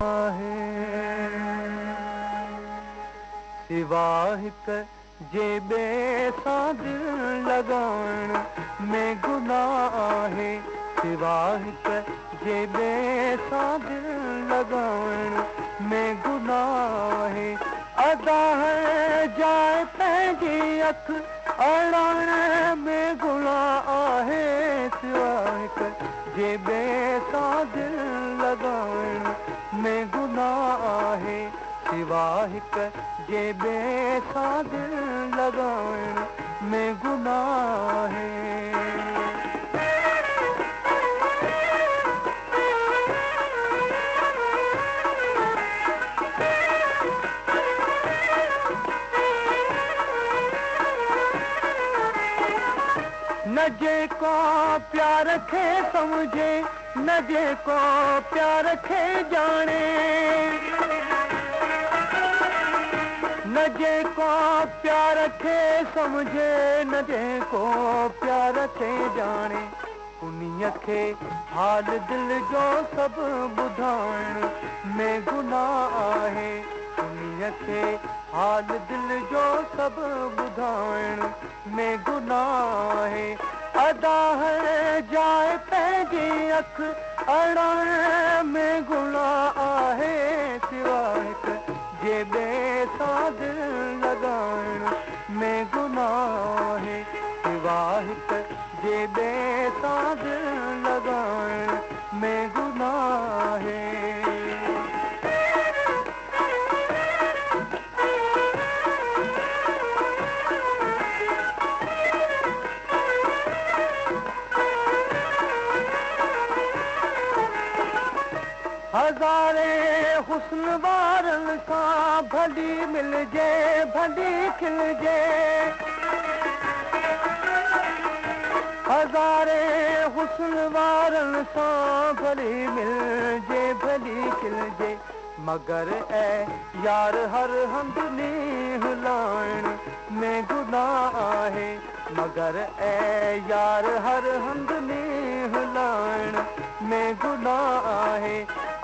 आहे। सिवा हिक जे ॿिए सां दिलि लॻाइण में गुनाह आहे। सिवा हिक जे ॿिए सां दिलि लॻाइण में गुनाह आहे। अदा हर जाए पंहिंजी अख अड़ाइण में गुनाह आहे। सिवा हिक जे ॿिए सां दिलि लॻाइण में गुनाह आहे। सिवा हिक जे ॿिए सां दिलि लॻाइण में गुनाह आहे। न जेको प्यार खे सम्झे, न जेको प्यार खे ॼाणे, न जेको प्यार खे सम्झे, न जेको प्यार खे ॼाणे, उन्हीअ खे हाल दिलि जो सभु ॿुधाइण में गुनाह आहे। उन्हीअ खे हाल दिलि जो सभु ॿुधाइण में गुनाह आहे। अदा हर जाए पंहिंजी अख अड़ाइण में गुनाह आहे। सिवा हिक जे ॿिए सां दिलि लॻाइण में गुनाह आहे। सिवा हिक जे ॿिए सां दिलि लॻाइण में गुनाह आहे। हज़ारे हुस्न वारनि सां भली मिलजे, भली खिलजे। हज़ारे हुस्न वारनि सां भली मिलजे, भली खिलजे। मगर ऐ यार हर हंधि नींहुं लाइण में गुनाह आहे। मगर ऐ यार हर हंधि नींहुं लाइण में गुनाह आहे।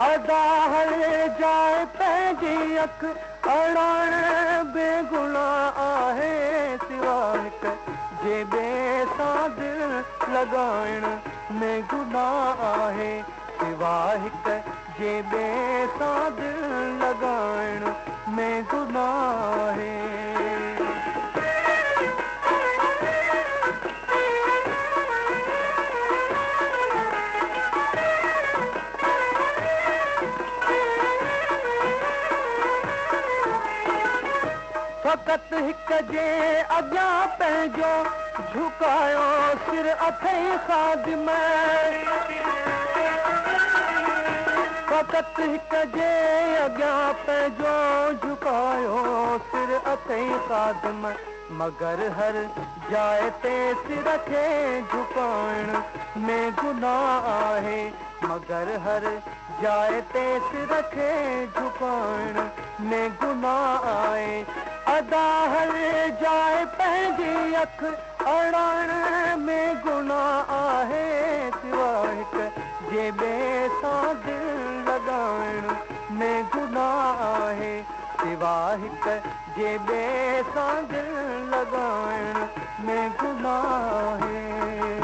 अदा हर जाए पंहिंजी अख अड़ाइण बेगुनाह आहे। सिवा हिक जे ॿिए सां दिलि लॻाइण में गुनाह आहे। सिवा हिक जे ॿिए सां दिलि लॻाइण में गुनाह आहे। फ़क़ति हिक जे अॻियां पंहिंजो झुकायो सिर अथई ख़ादिम। फ़क़ति हिक जे अॻियां पंहिंजो झुकायो सिर अथई ख़ादिम। मगर हर जाइ ते सिर खे झुकाइण में गुनाह आहे। मगर हर जाइ ते सिर खे झुकाइण में गुनाह आहे। अदा हर जाइ पंहिंजी अख अड़ाइण में गुनाह आहे। सिवा हिक जे ॿिए सां दिलि लॻाइण में गुनाह आहे। सिवा हिक जे ॿिए सां दिलि लॻाइण में गुनाह आहे।